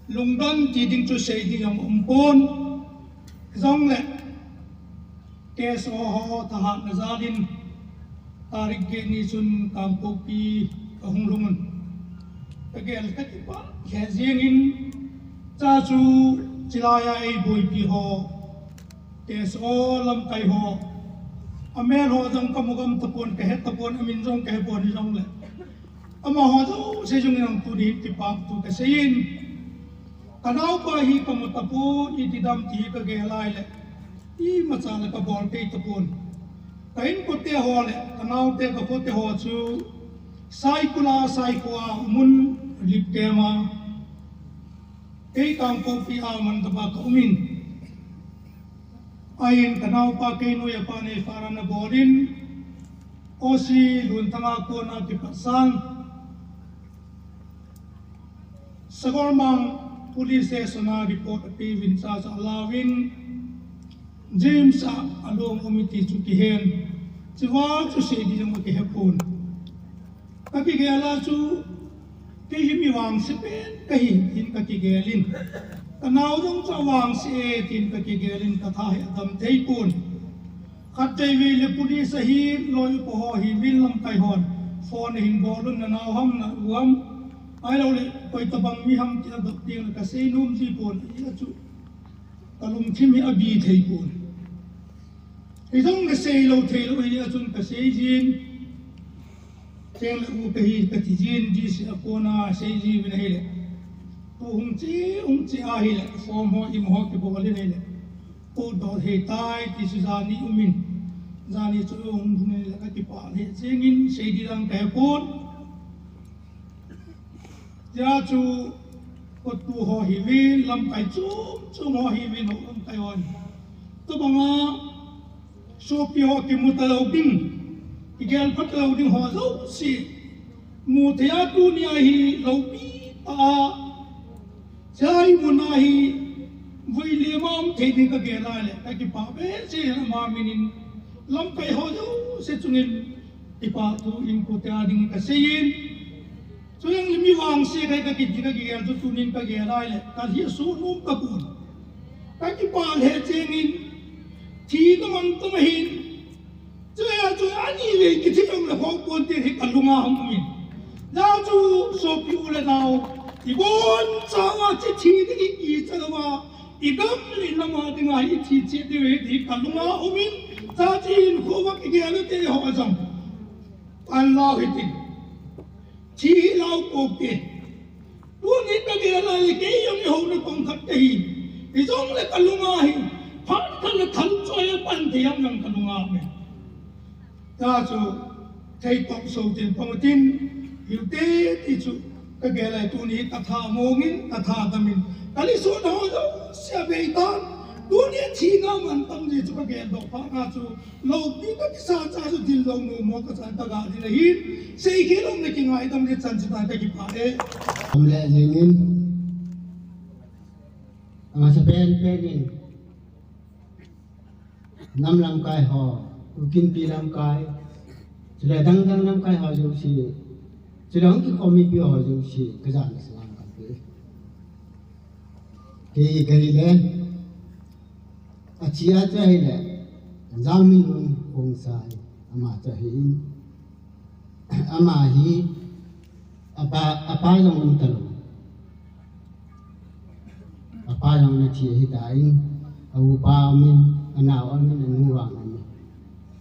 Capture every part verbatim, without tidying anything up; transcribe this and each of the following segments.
Lungdon ti ding chu sei ding jong umpon. Jongle K S O ho thahatna jalin tarik get ni chun Kangpokpi kahung lhung un. Kagel kakipah lheh jengin, chuche chu chulaiya eiboipi ho, K S O lamkai ho, amel ho jong kamu gam tapon, kahet tapon, amin jong kahepon hijongle, amaho jouse jong inang tunin kipah thu kaseiyin. Kanaopa hi kamu tapon, iti dam ti kagel laile, imacha le kabol thei tapon. Ka inkote ho le kanaote kakhote ho chu Saikul a, Saikul a umun, Lipkema. Kei Kangpokpi a Mandapa kaumin. Ahin kanaopa kei noiya pa neifa ra nabolin, O C Lunthanga kona kipat sang, Sagolmang Police Station a report apeuvin, chuche alauvin, James a along um e ti chu kihen, chuva chu sei ding jong akihepon. Kakigel a chu, kei hi mi vangse pen kahi, tin kakigelin. Kanao jong chu avangse e, tin kakigelin, katha hi adam theipon. Khatvei vei le police ahi, loi upa ho hiuvin lamkai hon phone ahin bol un, nanao ham, nau ham, ahilouleh koi tobang mi ham ti adoh tengle kasei nom jipon, ahia chu kalungthim hi abi theipon. Hijongle seilou theilou ahia chun kaseijin. Tengle u kahi katijin, D C a kona seijiuvin ahile, tu hung che, hung che ahile, form ho, imaho kibolin ahile, kudol hitai ti chu jani umin, jani chu hung lhungin ahile kakipah lheh jengin, sei ding jong kahepon. Hia chu kotpu ho hiuvin, lamkai chom chom ho hiuvin, ho lamkai hon, tobanga sopi ho kimu talou ding, kigel phat talou ding ho jouse mu thei a, tunia hi loupi tah a, chulai muna hi vui lema um thei ding kagel laile kakipah behseh in, ama minin lamkai ho jouse chungin kipah thu inkote a ding kaseiyin. Chujongle mi vangse kahi kakiti, kakigel chu tunin kagel laile kalhi asuh nom tapon. Kakipah lheh jengin, thi kaman tama hin, chulai a chu anivei kithi jongle khoh ponte hi kalunga hung umin. Hia chu sopi u le nao, ibonchauva hiche thi ding ikicha louva, igam le inam a dinga ithi cheh diu ahi ti kalunga umin, chuche hinkho uva kigel ute ho jong, anlao hitin, thi hi lao poute. Tuni kagel laile kei jong ihouna kong khat kahi. Hijongle kalunga hi, phat khat le thanchoi a pan thei ham jong kalunga umin. Hia chu, thei tong so tin pang tin, hiute ti chu kagel lai, tuni katha mongin, katha damin, kalhiso nau jouse abeitan, tuni thina mantam ji chu kageldoh phat na chu, loupi kakisa cha chu dil lou mo mo kachan kaga dil ahin, seikhel umle kingaidam le chanchin a kakipah e. Umle jengin, amasa pen pen in, nam lamkai ho, Kuki Inpi lamkai, chule dang dang lamkai ho jouse, chule hung kikhom mipi ho jouse, kajana salam kape. Kei kahile, achea chu ahile, Jangminlun Khongsai, ama chu ahin, ama hi, apa, apa jong um talou. Apa jong nathi ahitan, aupa umin, anao umin, anu vang umin.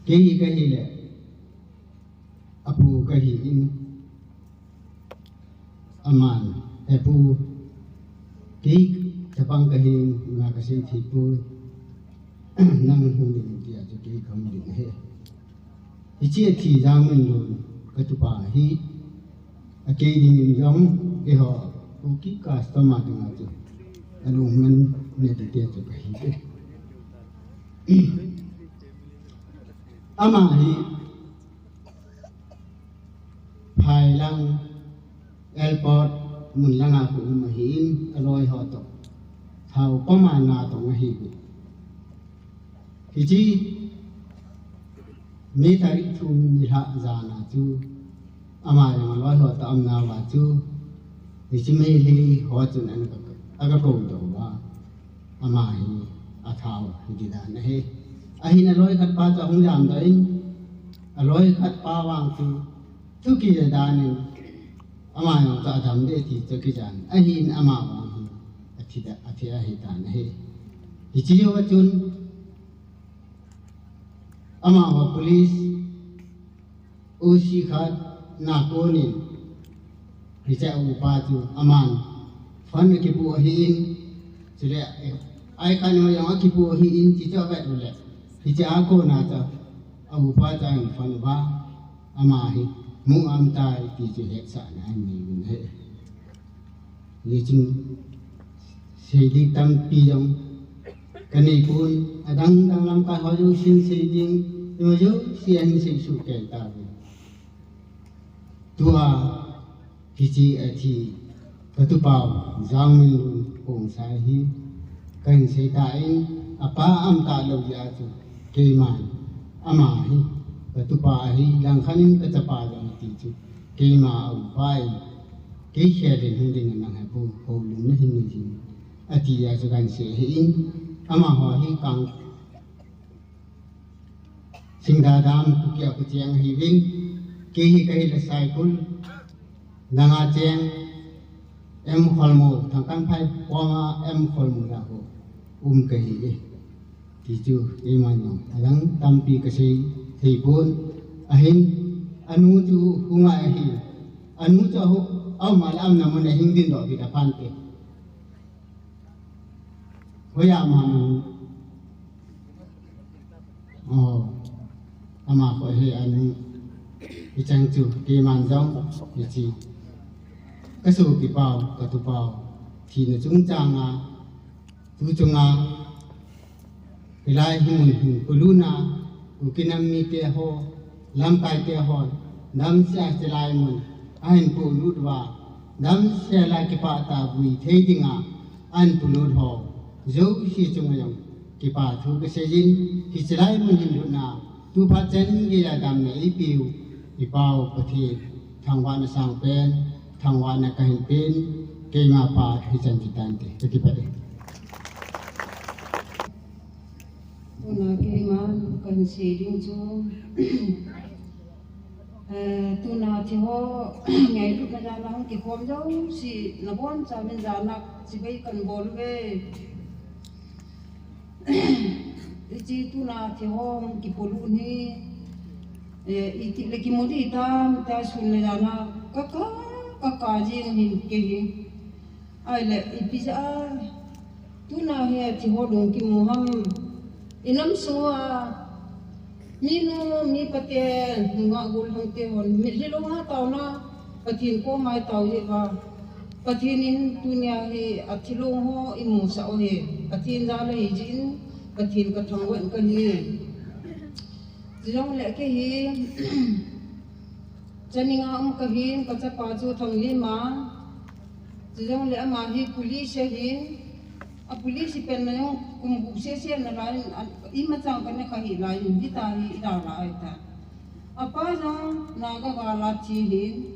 Kei kahile, apu kahin, aman, hepu, kei chapang kahin, ima kasei theipoi, nang hung in tia chu kei kahung ding ahi. Hiche athi Jangminlun katupa hi, akei dingin jong, eiho, Kuki custom a dinga chu, alungman nete te chu kahi e. Ama hi, phailang, airport, mun langa khu um ahin, aloi ho toh, thao pama natong ahiuve. Hiche, May tarik thum nilhah jana chu, ama jong aloi ho toh aumnauva chu, hiche Meitei ho chun ana ka, aga kou doh uva, ama hi athau hi di dan ahi. Ahin aloi khat pa chu ahung jam doh in, aloi khat pa vang chu thuki dan in, ama jong chu adam ding ti chu kijan ahin, ama vang hi athi da, athi ahi dan ahi. Hiche jou a chun amaho police O C khat na konin, hiche a upa chu aman phone akipu ahin, chule ai khat in jong akipu ahin, ti chu avet uleh, hiche a kona chu a upa chu ahin phone uva, ama hi mu am tai ti chu hetsahna anei uvin ahi. Hichun sei ding tampi jong kanei pon, adang dang lamkai ho jousen sei ding, ima jouse ahin sei soh kei tauve. Tua hiche athi katupau Jangminlun Khongsai hi kahin sei tan, apa aum talou jeh a chu keiman ama hi katupa ahi, langkhat in kachapa jong ati chu keima a upa in, kei khel in hung ding nang hi bu, houlimna hin nei jing, ati a chu kahin sei ahin, amaho hi Kang, Singda dam Kuki a kicheng ahiuvin, kei hi kahi le Saikul, Nanga cheng, M Kholmol, Thangkanphai koma M Kholmol a ho um kahi e. Ti chu keiman jong adang tampi kasei thei pon, ahin, anu chu hunga ahi, anu chu ahu, aum a le aumna mun a hung dingdoh kit aphante. Hoiya mama. Oh, ama kho hi anu, hicheng chu keiman jong hiche kasopipau, katupau thina chungchang a, tu chunga, hilai hi mun hin polutna, Kuki nam mite ho, lamkaite hon, damsel a hilai mun ahin polut uva, damsel a kipah tah a vui thei dinga ahin polut ho jouse chunga jong kipa thu kaseijin, hichelai mun hin lutna, tu phat chan geiya damna eipeu ipau Pathen thangvahna sangpen, thangvahna kahin pen, keima phat hichan chu tante, kakipah e. Tuna keiman kahin sei ding chu, eh, tuna thi ho ngailutna jan a hung kikhom jouse nabonchauvin jana chibai kahin bol uve. Hiche tuna thi ho hung kipolut hi, eh, itile kimu ding tam, ta sun le jana kaka, kaka jeng hin kei hi. Ahile ipi jeh a tuna hi thi ho lung kimu ham? Inam sunga minu mipa te, nungah gollhang te hon mitlhi lung a taona, Pathen koma itao jeh uva, Pathen in tunia hi athi lung ho imusah u hi Pathen jal ahi jeh in, Pathen kathangvah in kahi. Chujongle kei hi Chandigarh a um kahin, kachapa chu Thanglimma. Chujongle ama hi police ahin, a police penna jong kum gup sese nalai in, a, imacha kana kha hih lai in, hita hi idalha ahitai. Apa jong Naga gal a thi ahin,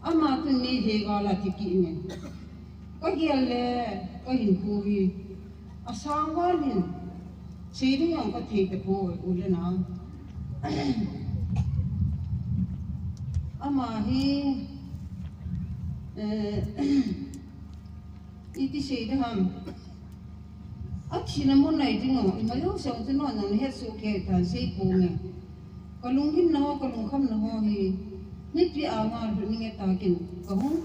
ama tun Meitei gal a thi kit in. Kagel le kahinkho hi asang val in, sei ding jong kathei tapoi, u le nao. Ama hi, eh, iti sei ding ham? Athina mun nai ding u, ima jouse chu non non hetsoh kei tan sei ponge. Kalungginna ho, kalungkhamna ho hi mipi anga lut ninge takin kahung,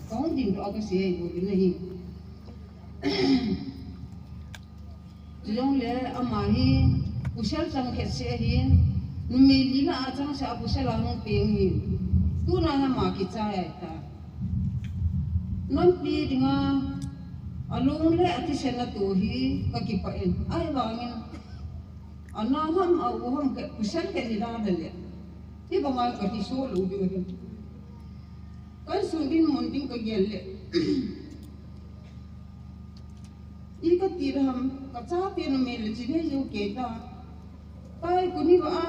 kahung dingdoh a kasei u le nahi. Chujongle ama hi pasal chang khat seh ahin, numei li lah a changseh a pasal ahung peng ahin. Tuna hi ama kichai ahitai. Nampi dinga alung le athisan natoh hi kakipah in. Ahivangin ana ham a u ham khat, pasal khat hi dalha le, hibanga kathi soh lou diu ahi. Kahin sun dinmun ding kagel le, i kati ding ham, kachate numei le chinei jou kei ta. Pai, kuni va a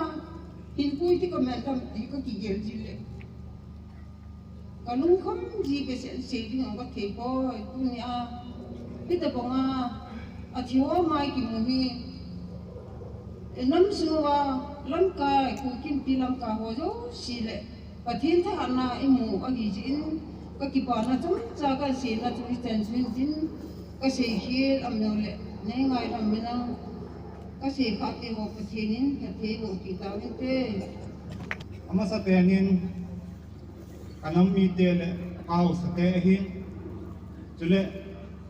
hinkho iti kaman tam ti kakigel jin le, kalungkham ji behseh, sei ding jong kathei poi. Tunia Hitabanga, athi ho mai kimu hi, e, nam sunga, lamkai, Kuki Inpi lamkai ho jouse le, Pathen thahatna imu ahi jeh in, kakipana chomcha kasei na chu hichan chu hin tin, kasei khel am nau le, nei ngaidam in lang, kasei khah te ho Pathen in, phatthei boh peh tau hite. Amasa pen in, kanam mite le, kahaosa te ahin, chule,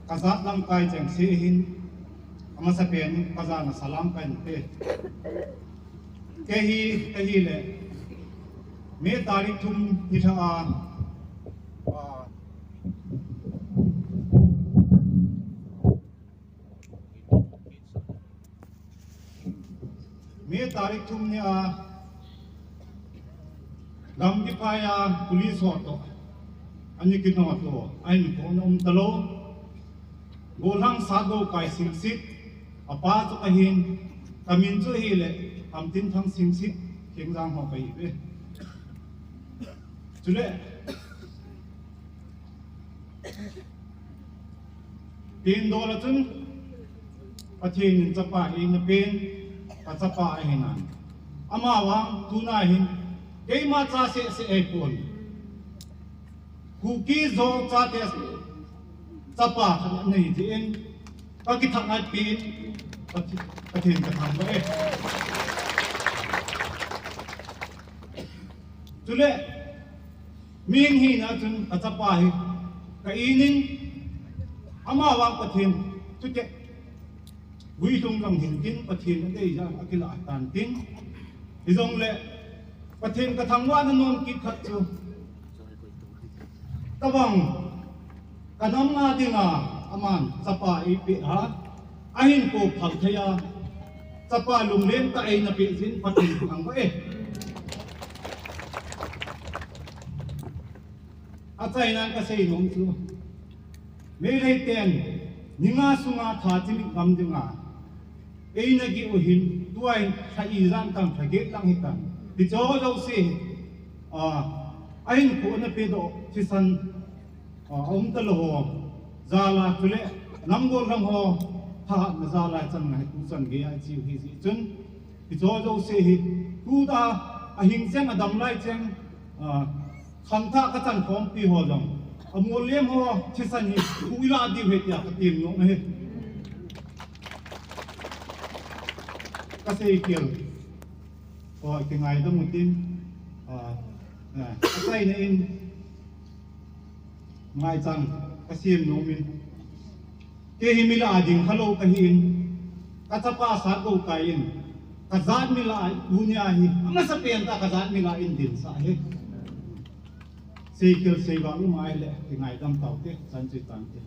kajat lamkai chengse ahin, amasa pen in, kajana salam kahin pe. Kei hi, kei hi le, May tarik thum ni lha a, a, May tarik thum ni a, Gamgiphai a police ho toh, ani kino toh, ahin kona um talou. Gollhang Satgoukai Singsit, apa chu kahin, kamin chu ahile, Hamtinthang Singsit, Khengjang ho kahiuve. Chule, Pen dol a chun, Pathen in chapa eina pen, kachapa ahi nan. Ama vang, tuna hin, keima cha seh seh ahipon. Kuki Zo chate chapa khat anei jeh in, kakithang ngai pen, Pathe-, Pathen kathangvah e. Chule, Mihing hina chun kachapa hi ka-in in, ama vang Pathen chuteng guilhung jong hin tin Pathen adeija akilah tan tin. Hijongle Pathen kathangvahna nom kit khat chu, tobang kanam a dinga aman chapa eipeh a, ahin kou phal thei a, chapa lunglen tah eina peh jeh in Pathen kathangvah e. Achaina kasei nom chu, Meitei ten ni nga sunga tha chimit ngam dinga eina gih u hin, tua hin lha ijat tam, lha get lang hitam. Hiche jouse, a, ahin kou ana pedoh thisan, a, aum talou ho jal a, chule nam gollhang ho thahatna jal a chan ngai tuchan gei a icheu hi jeh chun, hiche jouse hi tuta ahing cheng, adam lai cheng, a, khangthah kachan khompi ho jong, amol lem ho thisan hi khu ilah diu ahi tia katem nom ahi. Kasei khel, o, kingaidam utin, a, a, achaina in, Ngaichang kasem nom in, kei hi mi lah a ding khalou kahin, kachapa Satgoukai in kajat mi lah a tunia hi amasapen tah kajat mi lah a eina dinsah ahi. Seikhel seivah um ahile kingaidam taute, chan chu hitante.